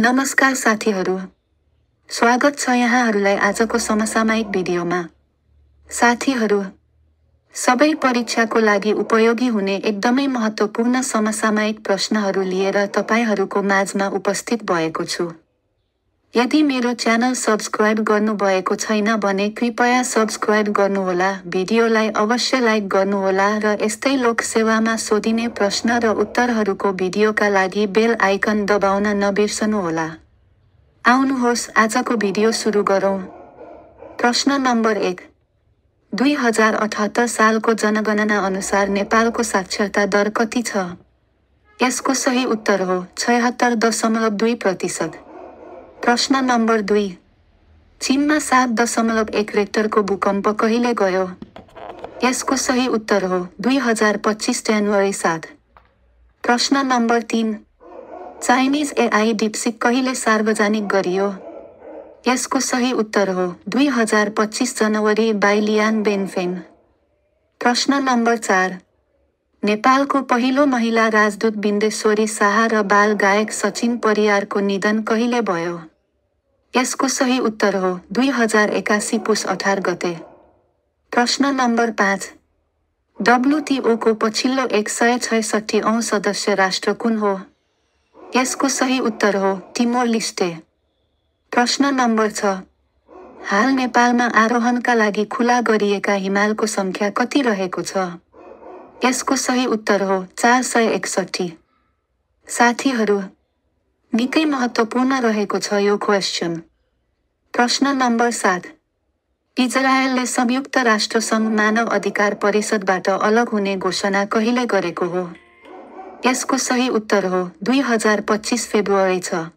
नमस्कार साथीहरू, स्वागत छ यहाँहरूलाई आजको समसामयिक भिडियोमा। साथीहरू, सबै परीक्षाको लागि उपयोगी हुने एकदमै महत्त्वपूर्ण समसामयिक प्रश्नहरू लिएर तपाईहरूको माझमा उपस्थित भएको छु। यदि मेरो च्यानल सब्स्क्राइब गर्नुभएको छैन भने कृपया सब्स्क्राइब गर्नुहोला, भिडियोलाई अवश्य लाइक गर्नुहोला र यस्तै लोकसेवामा सोधिने प्रश्न र उत्तरहरूको भिडियोका लागि बेल आइकन दबाउन नबिर्सनुहोला। आउनुहोस् आजको भिडियो सुरु गरौँ। प्रश्न नम्बर 1। 2078 सालको जनगणना अनुसार नेपालको साक्षरता दर कति छ? यसको सही उत्तर हो 76.2%। प्रश्न नम्बर 2। चीनमा 7.1 रेक्टरको भूकम्प कहिले गयो? यसको सही उत्तर हो 2025 जनवरी 7। प्रश्न नम्बर 3। चाइनिज एआई डिपसिक कहिले सार्वजनिक गरियो? यसको सही उत्तर हो 2025 जनवरी बाइ लियान बेनफेन। प्रश्न नम्बर 4। नेपालको पहिलो महिला राजदूत बिन्देश्वरी शाह र बाल गायक सचिन परियारको निधन कहिले भयो? यसको सही उत्तर हो 2081 पुस 18 गते। प्रश्न नम्बर 5। डब्ल्युटिओको पछिल्लो 166औं सदस्य राष्ट्र कुन हो? यसको सही उत्तर हो टिमोर लिस्टे। प्रश्न नम्बर 6। हाल नेपालमा आरोहणका लागि खुला गरिएका हिमालको सङ्ख्या कति रहेको छ? यसको सही उत्तर हो 461। साथीहरू, निकै महत्त्वपूर्ण रहेको छ यो क्वेश्चन। प्रश्न नम्बर 7। इजरायलले संयुक्त राष्ट्रसङ्घ मानव अधिकार परिषदबाट अलग हुने घोषणा कहिले गरेको हो? यसको सही उत्तर हो 2025 फेब्रुअरी 6।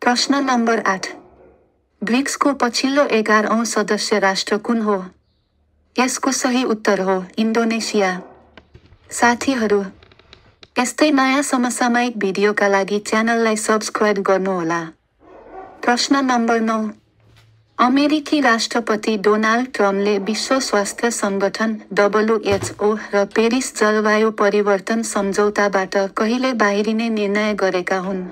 प्रश्न नम्बर 8। ब्रिक्सको पछिल्लो 11औं सदस्य राष्ट्र कुन हो? यसको सही उत्तर हो इन्डोनेसिया। साथीहरू, यस्तै नयाँ समसामयिक भिडियोका लागि च्यानललाई सब्स्क्राइब गर्नुहोला। प्रश्न नम्बर 9। अमेरिकी राष्ट्रपति डोनाल्ड ट्रम्पले विश्व स्वास्थ्य सङ्गठन WHO र पेरिस जलवायु परिवर्तन सम्झौताबाट कहिले बाहिरिने निर्णय गरेका हुन्?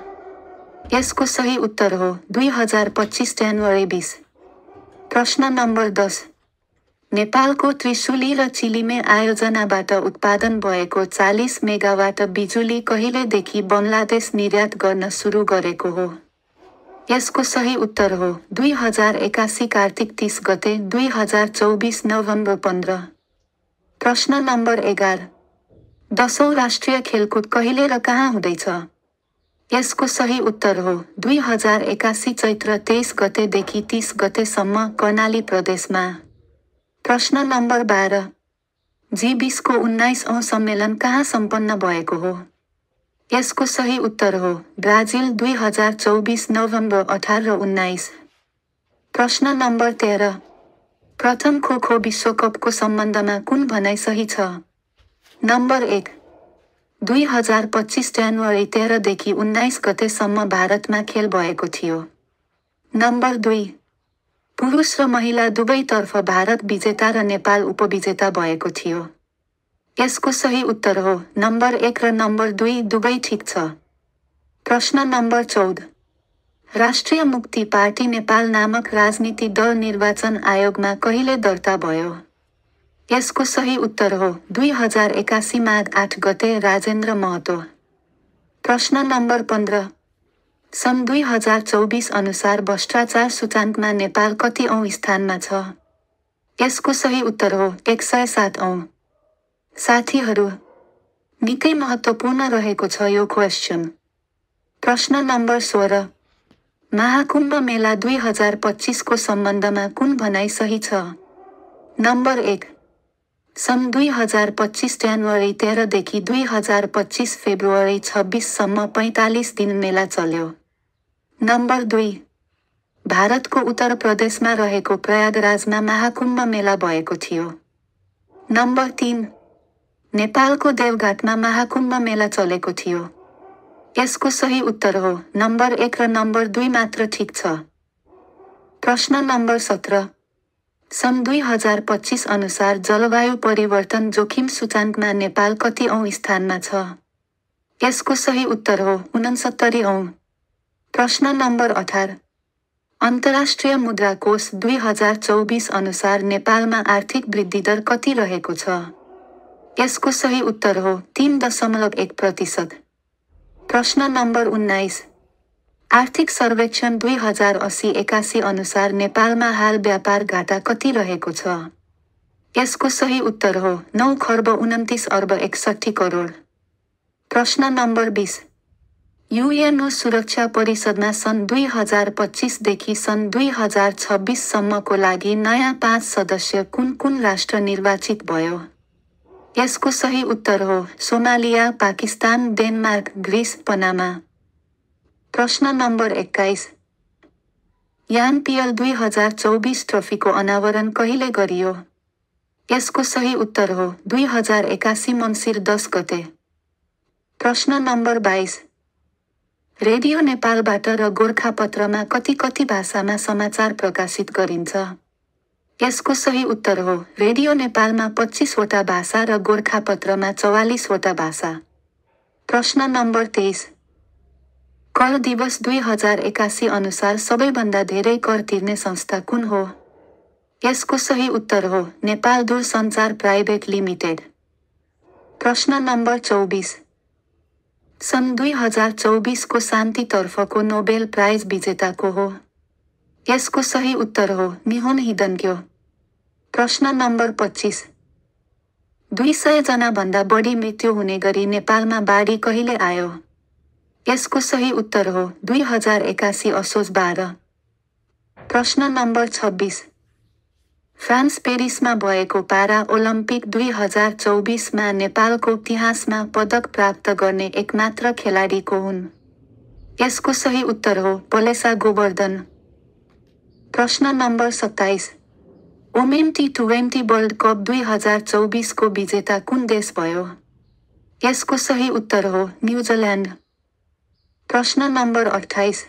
यसको सही उत्तर हो 2025 जनवरी 20। प्रश्न नम्बर 10। नेपालको त्रिशुली र चिलिमे आयोजनाबाट उत्पादन भएको 40 मेगावाट बिजुली कहिलेदेखि बङ्गलादेश निर्यात गर्न सुरु गरेको हो? यसको सही उत्तर हो 2081 कार्तिक 30 गते 2024 नोभेम्बर 15। प्रश्न नम्बर 11। 10औं राष्ट्रिय खेलकुद कहिले र कहाँ हुँदैछ? यसको सही उत्तर हो 2081 चैत्र 23 गतेदेखि 30 गतेसम्म कर्णाली प्रदेशमा। प्रश्न नम्बर 12। जी20 को 19औं सम्मेलन कहाँ सम्पन्न भएको हो? यसको सही उत्तर हो ब्राजिल 2024 नोभेम्बर 18 र 19। प्रश्न नम्बर 13। प्रथम खो-खो विश्वकपको सम्बन्धमा कुन भनाइ सही छ? नम्बर 1। 2025 जनवरी 13 देखि 19 गतेसम्म भारतमा खेल भएको थियो। नम्बर 2। पुरुष र महिला दुवैतर्फ भारत विजेता र नेपाल उपविजेता भएको थियो। यसको सही उत्तर हो नम्बर 1 र नम्बर 2 दुवै ठिक छ। प्रश्न नम्बर 14। राष्ट्रिय मुक्ति पार्टी नेपाल नामक राजनीति दल निर्वाचन आयोगमा कहिले दर्ता भयो? यसको सही उत्तर हो 2081 माघ 8 गते राजेन्द्र महतो। प्रश्न नम्बर 15। सन् 2024 अनुसार भ्रष्टाचार सूचाङ्कमा नेपाल कतिऔं स्थानमा छ? यसको सही उत्तर हो 107औं। साथीहरू, निकै महत्त्वपूर्ण रहेको छ यो क्वेश्चन। प्रश्न नम्बर 16। महाकुम्भ मेला 2025 को सम्बन्धमा कुन भनाइ सही छ? नम्बर 1। सन् 2025 जनवरी 13 देखि 2025 फेब्रुअरी 26 सम्म 45 दिन मेला चल्यो। नम्बर 2। भारतको उत्तर प्रदेशमा रहेको प्रयागराजमा महाकुम्भ मेला भएको थियो। नम्बर 3। नेपालको देवघाटमा महाकुम्भ मेला चलेको थियो। यसको सही उत्तर हो नम्बर 1 र नम्बर 2 मात्र ठिक छ। प्रश्न नम्बर 17। सन् 2025 अनुसार जलवायु परिवर्तन जोखिम सूचाङ्कमा नेपाल कतिऔं स्थानमा छ? यसको सही उत्तर हो 69औं। प्रश्न नम्बर 18। अन्तर्राष्ट्रिय मुद्रा कोष 2024 अनुसार नेपालमा आर्थिक वृद्धि दर कति रहेको छ? यसको सही उत्तर हो 3.1%। प्रश्न नम्बर 19। आर्थिक सर्वेक्षण 2080-81 अनुसार नेपालमा हाल व्यापार घाटा कति रहेको छ? यसको सही उत्तर हो 9,29,61,00,000,000। प्रश्न नम्बर 20। युएनओ सुरक्षा परिषदमा सन् 2025 देखि सन् 2026 सम्मको लागि नयाँ 5 सदस्य कुन कुन राष्ट्र निर्वाचित भयो? यसको सही उत्तर हो Somalia, Pakistan, Denmark, Greece, Panama. प्रश्न नम्बर 21। यानपिएल 2024 ट्रफीको अनावरण कहिले गरियो? यसको सही उत्तर हो 2081 मङ्सिर 10 गते। प्रश्न नम्बर 22। रेडियो नेपालबाट र गोरखापत्रमा कति भाषामा समाचार प्रकाशित गरिन्छ? यसको सही उत्तर हो रेडियो नेपालमा 25 वटा भाषा र गोरखापत्रमा 44 वटा भाषा। प्रश्न नम्बर 23। कर दिवस 2081 अनुसार सबैभन्दा धेरै कर तिर्ने संस्था कुन हो? यसको सही उत्तर हो नेपाल दूरसञ्चार प्राइभेट लिमिटेड। प्रश्न नम्बर 24। सन् 2024 को शान्तितर्फको नोबेल प्राइज विजेता को हो? यसको सही उत्तर हो निहोन हिदन्क्यो। प्रश्न नम्बर 25। 200 जना भन्दा बढी मृत्यु हुने गरी नेपालमा बाढी कहिले आयो? यसको सही उत्तर हो 2081 असोज 12। प्रश्न नम्बर 26। फ्रान्स पेरिसमा भएको पारा ओलम्पिक 2024मा नेपालको इतिहासमा पदक प्राप्त गर्ने एकमात्र खेलाडी को हुन्? यसको सही उत्तर हो पलेसा गोवर्धन। प्रश्न नम्बर 27। वुमेन टी20 वर्ल्ड कप 2024 को विजेता कुन देश भयो? यसको सही उत्तर हो न्युजिल्यान्ड। प्रश्न नम्बर 28।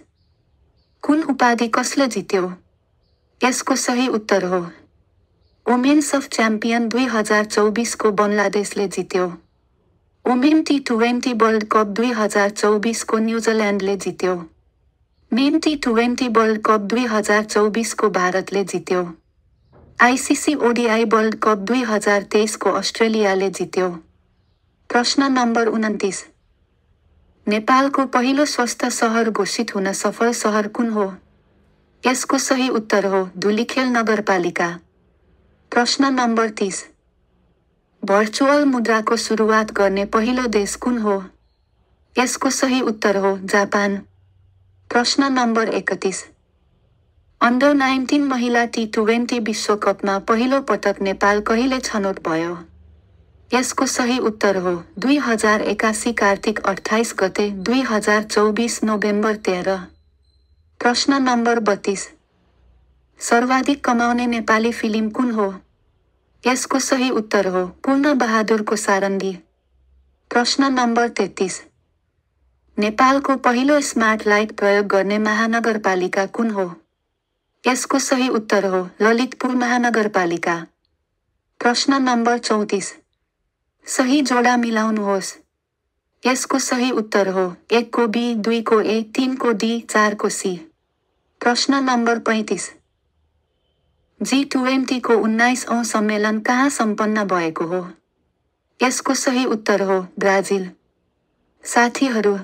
कुन उपाधि कसले जित्यो? यसको सही उत्तर हो वुमेन्स अफ च्याम्पियन 2024 को बङ्गलादेशले जित्यो। वुमेन टी20 वर्ल्ड कप 2024 को न्युजिल्यान्डले जित्यो। मेन टी20 वर्ल्ड कप 2024 को भारतले जित्यो। आइसिसी ओडिआई वर्ल्ड कप 2023 को अस्ट्रेलियाले जित्यो। प्रश्न नम्बर 29। नेपालको पहिलो स्वस्थ सहर घोषित हुन सफल सहर कुन हो? यसको सही उत्तर हो धुलिखेल नगरपालिका। प्रश्न नम्बर 30। भर्चुअल मुद्राको सुरुवात गर्ने पहिलो देश कुन हो? यसको सही उत्तर हो जापान। प्रश्न नम्बर 31। अन्डर 19 महिला टी20 विश्वकपमा पहिलो पटक नेपाल कहिले छनौट भयो? यसको सही उत्तर हो 2081 कार्तिक 28 गते 2024 नोभेम्बर 13। प्रश्न नम्बर 32। सर्वाधिक कमाउने नेपाली फिल्म कुन हो? यसको सही उत्तर हो पूर्ण बहादुरको सारङ्गी। प्रश्न नम्बर 33। नेपालको पहिलो स्मार्ट लाइट प्रयोग गर्ने महानगरपालिका कुन हो? यसको सही उत्तर हो ललितपुर महानगरपालिका। प्रश्न नम्बर 34। सही जोडा मिलाउनुहोस्। यसको सही उत्तर हो 1 को बी, 2 को ए, 3 को डी, 4 को सी। प्रश्न नम्बर 35। G20 को 19औं सम्मेलन कहाँ सम्पन्न भएको हो? यसको सही उत्तर हो ब्राजिल। साथीहरू,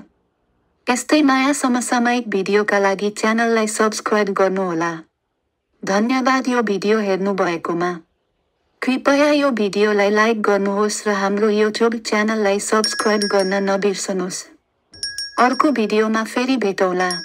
यस्तै नयाँ समसामयिक भिडियोका लागि च्यानललाई सब्स्क्राइब गर्नुहोला। धन्यवाद यो भिडियो हेर्नुभएकोमा। कृपया यो भिडियोलाई लाइक गर्नुहोस् र हाम्रो युट्युब च्यानललाई सब्स्क्राइब गर्न नबिर्सनुहोस्। अर्को भिडियोमा फेरि भेटौँला।